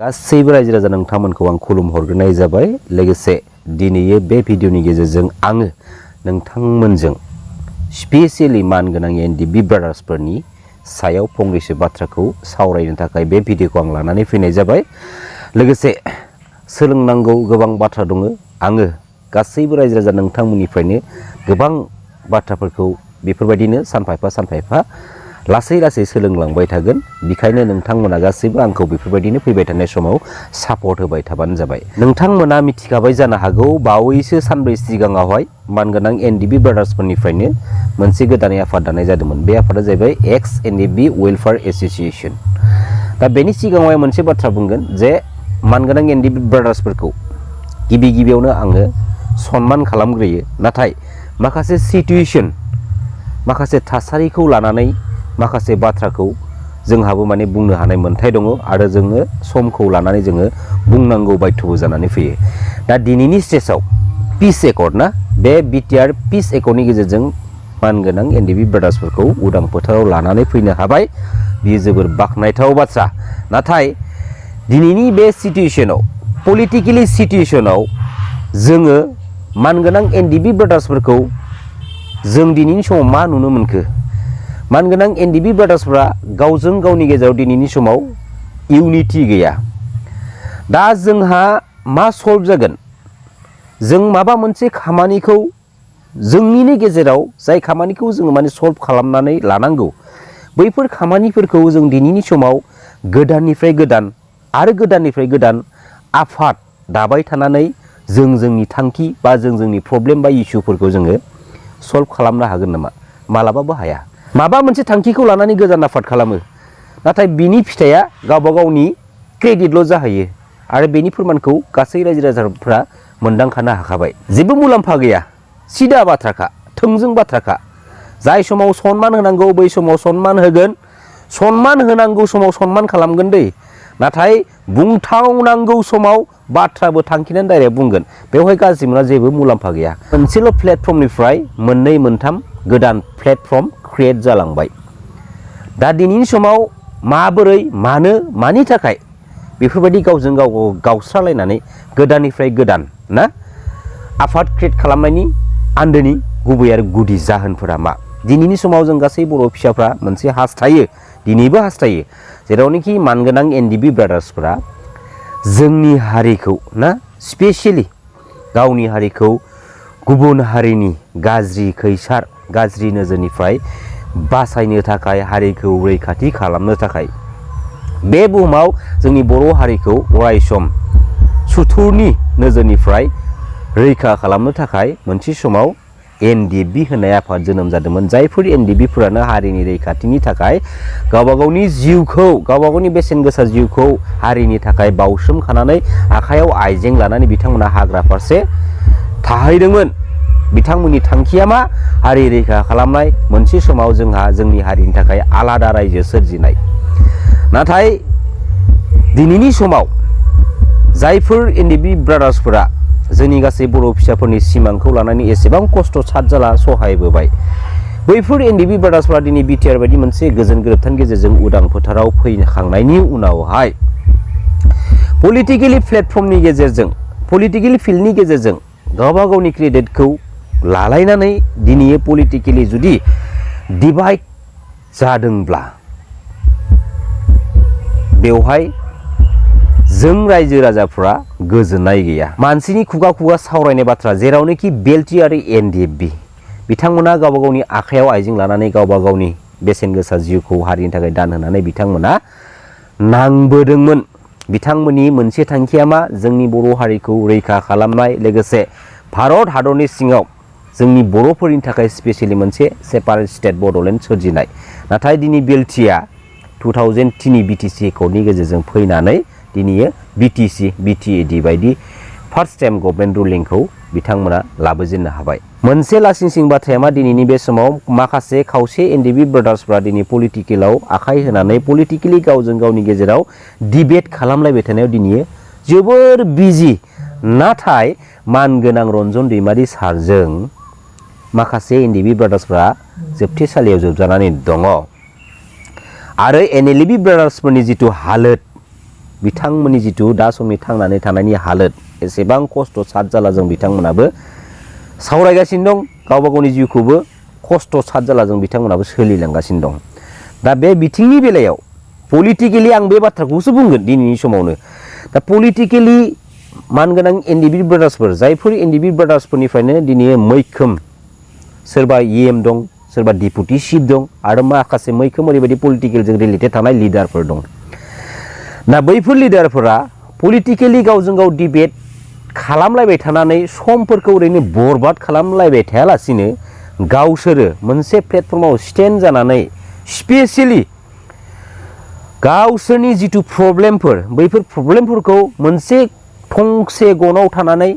गासैबो रायजो राजा नोंथांमोनखौ आं खुलुम हरग्रोनाय जाबाय। लोगोसे दिनै बे भिडिअनि गेजेरजों आङो नोंथांमोनजों स्पेसियली मानगोनां एनडिएफबी ब्रादार्सफोरनि सायाव फंनैसो बाथ्राखौ सावरायनो थाखाय बे भिडिअखौ आं लानानै फैनाय जाबाय। लोगोसे सोलोंनांगौ गोबां बाथ्रा दङ। आङो गासैबो रायजो राजा नोंथांमोननिफ्रायनो गोबां बाथ्राफोरखौ बेफोरबायदिनो सानफा एफा लासै लासै सोलोंलांबाय थागोन। बेखायनो नोंथांमोना गासैबो आंखौ बेफोरबायदिनो फैबाय थानाय समाव सापर्ट होबाय थाबानो जाबाय। नोंथांमोना मिथिखाबाय जानो हागौ बावैसो सानब्रै सिगाङावहाय मानगोनां एनडिएफबी ब्रादार्सफोरनिफ्रायनो मोनसे गोदानै आफाद दानाय जादोंमोन। बे आफादा जाहैबाय एक्स एनडिएफबी वेलफेयार एसोसिएशन। दा बेनि सिगाङावहाय मोनसे बाथ्रा बुंगोन जे मानगोनां एनडिएफबी ब्रादार्सफोरखौ गिबियावनो आङो सनमान खालामग्रोयो। नाथाय माखासे सिचुएशन माखासे थासारिखौ लानानै माखासे बाथ्राखौ जोंहाबो माने बुंनो हानाय मोन्थाय दङ आरो जोङो समखौ लानानै जोङो बुंनांगौ बाध्यबो जानानै फैयो। दा दिनैनि स्टेजाव पिस एकर्ड ना, बे बिटिआर पिस एकर्डनि गेजेरजों मानगोनां एनडिएफबी ब्रादार्सफोरखौ उदां फोथाराव लानानै फैनो हाबाय। बियो जोबोर बाख्नायथाव बाथ्रा। नाथाय दिनैनि बे सिचुएशनाव पलिटिकेलि सिचुएशनाव जोङो मानगोनां एनडिएफबी ब्रादार्सफोरखौ जों दिनैनि समाव मा नुनो मोनखो? मानगोनां एनडिएफबी ब्रादार्सफोरा गावजों गावनि गेजेराव दिनैनि समाव इउनिटि गैया। दा जोंहा मा सल्भ जागोन? जों माबा मोनसे खामानिखौ जोंनिनो गेजेराव जाय खामानिखौ जोङो माने सल्भ खालामनानै लानांगौ, बैफोर खामानिफोरखौ जों दिनैनि समाव गोदाननिफ्राय गोदान आरो गोदाननिफ्राय गोदान आफाद दाबाय थानानै जों जोंनि थांखि बा जों जोंनि प्रब्लेम बा इसुफोरखौ जोङो सल्भ खालामनो हागोन नामा? मालाबाबो हाया। माबा मोनसे थांखिखौ लानानै गोदान आफाद खालामो, नाथाय बिनि फिथाइया गावबा गावनि क्रेडिटल' जाहैयो आरो बेनि फोरमानखौ गासै रायजो राजाफ्रा मोनदांखानो हाखाबाय। जेबो मुलाम्फा गैया, सिदा बाथ्राखा, थोंजों बाथ्राखा। जाय समाव सनमान होनांगौ बै समाव सनमान होगोन, सनमान होनांगौ समाव सनमान खालामगोन दै। नाथाय बुंथावनांगौ समाव बाथ्राबो थांखिनानै डाइरेक्ट बुंगोन। बेवहाय गाज्रि मोना, जेबो मुलाम्फा गैया। मोनसेल' प्लेटफर्मनिफ्राय मोननै मोनथाम गोदान प्लेटफर्म क्रिएट जालांबाय। दा दिनैनि समाव माबोरै, मानो, मानि थाखाय बेफोरबायदि गावजों गाव गावस्रालायनानै गोदाननिफ्राय गोदान ना आफाद क्रिएट खालामनायनि आन्दोनि गुबै आरो गुदि जाहोनफोरा मा? दिनैनि समाव जों गासै बर' फिसाफ्रा मोनसे हास्थायो, दिनैबो हास्थायो, जेरावनोखि मानगोनां एनडिएफबी ब्रादार्सफोरा जोंनि हारिखौ ना स्पेसियेलि गावनि हारिखौ गुबुन हारिनि गाज्रि खैसार, गाज्रि नोजोरनिफ्राय बासायनो थाखाय, हारिखौ रैखाथि खालामनो थाखाय, बे बुहुमाव जोंनि बर' हारिखौ अरायसम सुथुरनि नोजोरनिफ्राय रैखा खालामनो थाखाय मोनसे समाव एनडिएफबी होननाय आफाद जोनोम जादोंमोन। जायफोर एनडिएफबीफोरानो हारिनि रैखाथिनि थाखाय गावबा गावनि जिउखौ, गावबा गावनि बेसेन गोसा जिउखौ हारिनि थाखाय बाउसोमखानानै आखायाव आइजें लानानै बिथांमोना हाग्रा फारसे थाहैदोंमोन। बिथांमोननि थांखिया मा? हारि रैखा खालामनाय, मोनसे समाव जोंहा जोंनि हारिनि थाखाय आलादा रायजो सोरजिनाय। नाथाय दिनैनि समाव जायफोर एनडिएफबी ब्रादार्सफोरा जोंनि गासै बर' फिसाफोरनि सिमांखौ लानानै एसेबां खस्थ' सातजाला सहायबोबाय, बैफोर एनडिएफबी ब्रादार्सफोरा दिनै बिटिआर बायदि मोनसे गोजोन गोरोबथानि गेजेरजों उदां फोथाराव फैखांनायनि उनावहाय पलिटिकेलि प्लेटफर्मनि गेजेरजों, पलिटिकेलि फिल्डनि गेजेरजों गावबा गावनि क्रेडिटखौ लालायनानै दिनै पलिटिकेलि जुदि डिभाइड जादोंब्ला बेवहाय जों रायजो राजाफ्रा गोजोननाय गैया। मानसिनि खुगा खुगा सावरायनाय बाथ्रा, जेरावनोखि बेलटि आरो एनडिएफबी बिथांमोना गावबा गावनि आखायाव आइजें लानानै गावबा गावनि बेसेन गोसा जिउखौ हारिनि थाखाय दान होनानै बिथांमोना नांबोदोंमोन। बिथांमोननि मोनसे थांखिया मा? जोंनि बर' हारिखौ रैखा खालामनाय, लोगोसे भारत हादरनि सिङाव जोंनि बर'फोरनि थाखाय स्पेसियेलि मोनसे सेपारेट स्टेट बड'लेण्ड सोरजिनाय। नाथाय दिनै बेलटिया 2003 बिटिसि एकर्डनि गेजेरजों फैनानै दिनै बिटिसि, बिटिएडि बायदि फार्स्ट टाइम गभर्नमेन्ट रुलिंखौ बिथांमोना लाबोजेननो हाबाय। मोनसे लासिंसिं बाथ्राया मा? दिनैनि बे समाव माखासे खावसे एनडिएफबी ब्रादार्सफोरा दिनै पलिटिकेलाव आखाइ होनानै पलिटिकेलि गावजों गावनि गेजेराव डिबेट खालामलायबाय थानायाव दिनै जोबोर बिजि। नाथाय मानगोनां रन्जन दैमारि सारजों माखासे एनडिएफबी ब्रादार्सफोरा जोबथेसालियाव जोबजानानै दङ। आरो एनएलएबी ब्रादार्सफोरनि जितु हालोद बिथांमोननि जिथु दा समनि थांनानै थानायनि हालोद एसेबां खस्थ' साद जालाजों बिथांमोनाबो सावरायगासिनो दं गावबा गावनि जिउखौबो खस्थ' साद जालाजों बिथांमोनाबो सोलिलांगासिनो दं। दा बे बिथिंनि बेलायाव पलिटिकेलि आं बे बाथ्राखौसो बुंगोन दिनैनि समावनो। दा पलिटिकेलि मानगोनां एनडिएफबि ब्रादार्सफोर जायफोर एनडिएफबि ब्रादार्सफोरनिफ्रायनो दिनै मैखोम सोरबा इएम दं सोरबा डिपुटि चिफ दं आरो माखासे मैखोम ओरैबायदि पलिटिकेलजों रिलेटेड थानाय लिडारफोर दं। दा बैफोर लिडारफोरा पलिटिकेलि गावजों गाव डिबेट खालामलायबाय थानानै समफोरखौ ओरैनो बरबाद खालामलायबाय थायालासिनो गावसोरो मोनसे प्लेटफर्माव स्टेन्ड जानानै स्पेसियेलि गावसोरनि जिथु प्रब्लेमफोर बैफोर प्रब्लेमफोरखौ मोनसे थंसे गनाव थानानै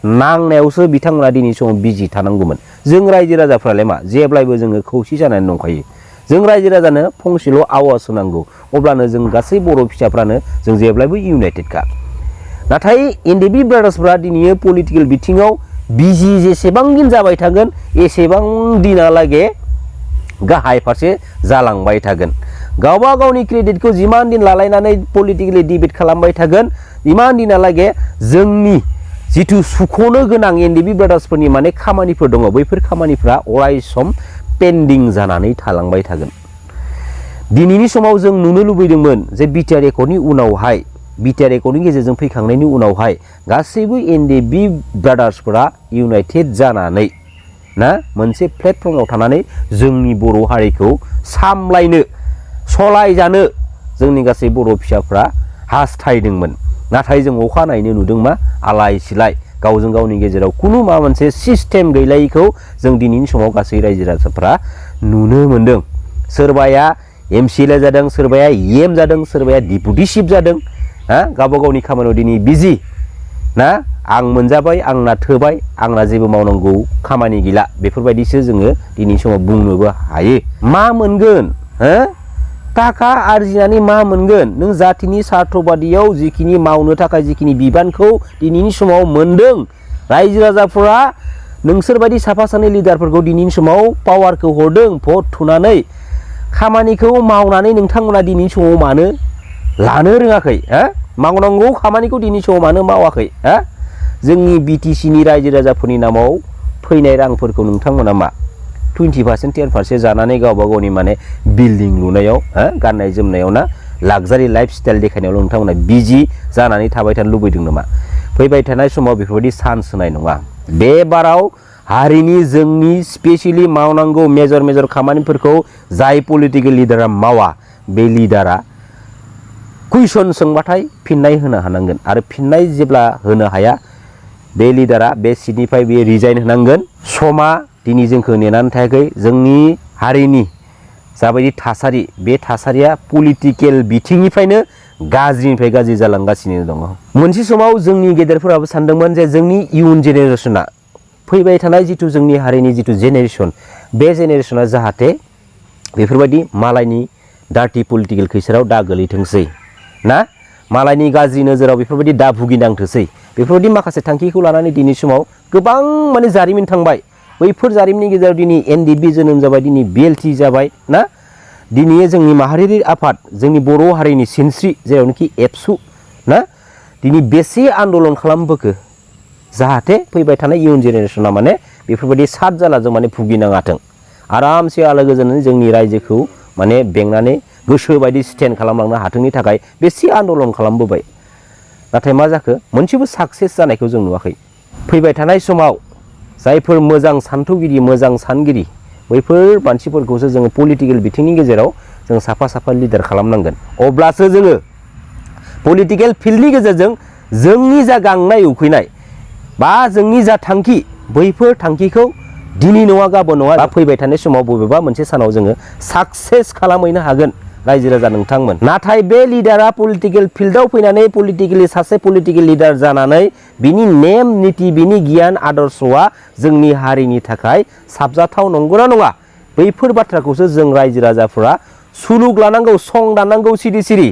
नांनायावसो बिथांमोना दिनै समाव बिजि थानांगौमोन। जों रायजो राजाफ्रालाय मा जेब्लायबो जोङो खौसे जानानै दंखायो। जों रायजो राजानो फंसेल' आवाज होनांगौ अब्लानो जों गासै बर' फिसाफ्रानो जों जेब्लायबो इउनाइटेडखा। नाथाय एनडिएफबि ब्रादार्सफ्रा दिनै पलिटिकेल बिथिङाव बिजि जेसेबां दिन जाबाय थागोन एसेबां दिनालागे गाहाय फारसे जालांबाय थागोन। गावबा गावनि क्रेडिटखौ जिमान दिन लालायनानै पलिटिकेलि डिबेट खालामबाय थागोन इमान दिनालागे जोंनि जिथु सुख'नो गोनां एनडिएफबि ब्रादार्सफोरनि माने खामानिफोर दङ बैफोर खामानिफ्रा अराय सम पेन्डिं जानानै थालांबाय थागोन। दिनैनि समाव जों नुनो लुबैदोंमोन जे बिटिआर एकर्डनि उनावहाय बिटिआर एकर्डनि गेजेरजों फैखांनायनि उनावहाय गासैबो एनडिएफबि ब्रादार्सफोरा इउनाइटेड जानानै ना मोनसे प्लेटफर्माव थानानै जोंनि बर' हारिखौ सामलायनो सलायजानो जोंनि गासै बर' फिसाफ्रा हास्थायदोंमोन। नाथाय जों अखा नायनो नुदों मा आलाय सिलाय गावजों गावनि गेजेराव खुनु माबा मोनसे सिस्टेम गैलायैखौ जों दिनैनि समाव गासै रायजो राजाफ्रा नुनो मोनदों। सोरबाया एमसिएलए जादों सोरबाया इएम जादों सोरबाया डिपुटि चिफ जादों गावबा गावनि खामानियाव दिनै बिजि ना आं मोनजाबाय आंना थोबाय आंना जेबो मावनांगौ खामानि गैला बेफोरबायदिसो जोङो दिनैनि समाव बुंनोबो हायो। मा मोनगोन थाखा आरजिनानै मा मोनगोन? नों जातिनि सार्थबादियाव जिखिनि मावनो थाखाय जिखिनि बिबानखौ दिनैनि समाव मोनदों रायजो राजाफोरा नोंसोरबायदि साफा सानै लिडारफोरखौ दिनैनि समाव पावारखौ हरदों भट थुनानै खामानिखौ मावनानै नोंथांमोना दिनैनि समाव मानो लानो रोङाखै? मावनांगौ खामानिखौ दिनैनि समाव मानो मावाखै? जोंनि बिटिसिनि रायजो राजाफोरनि नामाव फैनाय रांफोरखौ नोंथांमोना मा 20% 10% जानानै गावबा गावनि माने बिल्डिं लुनायाव गाननाय जोमनायाव ना लाक्जारि लाइफ स्टाइल देखायनायावल' नोंथांमोना बिजि जानानै थाबाय थानो लुबैदों नामा? फैबाय थानाय समाव बेफोरबायदि चान्स होनाय नङा। बे बाराव हारिनि जोंनि स्पेसियेलि मावनांगौ मेजर खामानिफोरखौ जाय पलिटिकेल लिडारा मावा बे लिडारा कुइसन सोंबाथाय फिननाय होनो हानांगोन आरो फिननाय जेब्ला होनो हाया बे लिडारा बे सिटनिफ्राय बे रिजाइन होनांगोन। समा दिनै जोंखौ नेनानै थायाखै। जोंनि हारिनि जाबायदि थासारि बे थासारिया पलिटिकेल बिथिंनिफ्रायनो गाज्रिनिफ्राय गाज्रि जालांगासिनो दङ। मोनसे समाव जोंनि गेदेरफोराबो सानदोंमोन जे जोंनि इयुन जेनेरेसना फैबाय थानाय जिथु जोंनि हारिनि जिथु जेनेरेसन बे जेनेरेसना जाहाथे बेफोरबायदि मालायनि डार्टि पलिटिकेल खैसाराव दा गोलैथोंसै ना मालायनि गाज्रि नोजोराव बेफोरबायदि दा भुगिनांथोंसै बेफोरबायदि माखासे थांखिखौ लानानै दिनै समाव गोबां माने जारिमिन थांबाय। बैफोर जारिमिननि गेजेराव दिनै एनडिएफबि जोनोम जाबाय दिनै बिएलटि जाबाय ना दिनै जोंनि माहारियारि आफाद जोंनि बर' हारिनि सिनस्रि जेरावनोखि एबसु ना दिनै बेसे आन्दलन खालामबोखो जाहाथे फैबाय थानाय इयुन जेनेरेसना माने बेफोरबायदि साद जालाजों माने भुगिनाङाथों आरामसे आलो गोजोनै जोंनि रायजोखौ माने बेंनानै गोसो बायदि स्टेन्ड खालामलांनो हाथोंनि थाखाय बेसे आन्दलन खालामबोबाय। नाथाय मा जाखो मोनसेबो साक्सेस जानायखौ जों नुवाखै। फैबाय थानाय समाव जायफोर मोजां सान्थौगिरि मोजां सानगिरि बैफोर मानसिफोरखौसो जोङो पलिटिकेल बिथिंनि गेजेराव जों साफा साफा लिडार खालामनांगोन। अब्लासो जोङो पलिटिकेल फिल्डनि गेजेरजों जोंनि जा गांनाय उखैनाय बा जोंनि जा थांखि बैफोर थांखिखौ दिनै नङा गाबोन नङा फैबाय थानाय समाव बबेबा मोनसे सानाव जोङो साक्सेस खालामहैनो हागोन रायजो राजा नोंथांमोन। नाथाय बे लिडारा पलिटिकेल फिल्डआव फैनानै पलिटिकेलि सासे पलिटिकेल लिडार जानानै बिनि नेम निति बिनि गियान आदर्शआ जोंनि हारिनि थाखाय साबजाथाव नंगौना नङा बैफोर बाथ्राखौसो जों रायजो राजाफोरा सुलुग लानांगौ सं दानांगौ सिरि सिरि।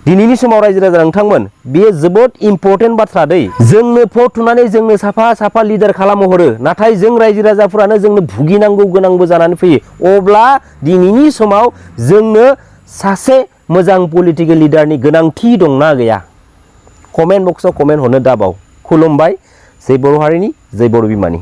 दिनैनि समाव रायजो राजा नोंथांमोन बेयो जोबोद इम्पर्टेन्ट बाथ्रा दै। जोंनो भट थुनानै जोंनो साफा साफा लिडार खालामहरो नाथाय जों रायजो राजाफोरानो जोंनो भुगिनांगौ गोनांबो जानानै फैयो। अब्ला दिनैनि समाव जोंनो सासे मोजां पलिटिकेल लिडारनि गोनांथि दंना गैया कमेन्ट बक्सआव कमेन्ट हरनो दाबाव खुलुमबाय जै बर' हारिनि जै बर' बिमानि।